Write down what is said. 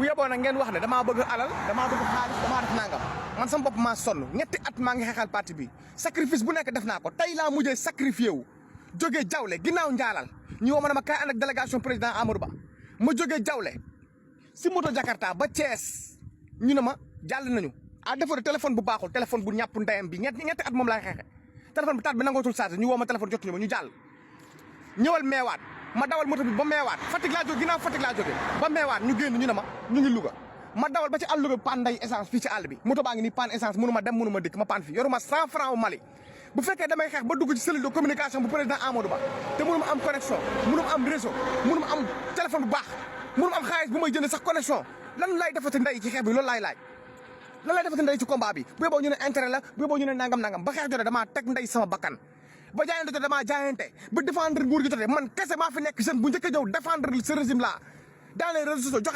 bu yeboo nag ngeen wax ne damaa bëgg alal damaa bëgg xaalis damaa def nangam man sama bopp maa sonn ñetti at maa ngi xeexal parti bi sacrifice bu nekk def naa ko tey laa mujjee sacrifié wu jógee Jawle ginnaaw njaalal ñu woo ma ne ma kaay ànd ak délégation président Amadou Ba ma jógee Jawle si moto Jakarta ba Thiès ñu ne ma jàll nañu à défaut de téléphone bu baaxul téléphone bu ñàpp ndeyam bi ñetti at moom laay xeexe téléphone bi taat bi nangootul charge ñu woo ma téléphone jotuñu ma ñu jàll ñëwal meewaat ma dawal moto bi ba meewaat Fatick laa jóge ginnaaw Fatick laa jóge ba meewaat ñu génn ñu ne ma ñu ngi Louga ma dawal ba ci àll Louga panne nday essence fii ci àll bi moto baa ngi nii panne essence mënu ma dem mënu ma dikk ma panne fii yoruma 100 francs au Mali bu fekkee damay xeex ba dugg ci cellule de communication bu président Amadou Ba te mënu ma am connexion mënu ma am réseau mënu ma am téléphone bu baax mënu ma am xaalis bu may jënd sax connexion lan lay defati ndey ci xeex bi loolu laay laaj lan lay defati ndey ci combat bi bu yeboo ñu ne intérêt la bu yeboo ñu ne nangam ba xeex jotee damaa teg ndey sama bakkan ba jaayante jotee damaa jaayante ba défendre nguur gi jotee man kese maa fi nekk jeune bu njëkk a ñëw défendre ce régime là dans les réseaux sociaux joxe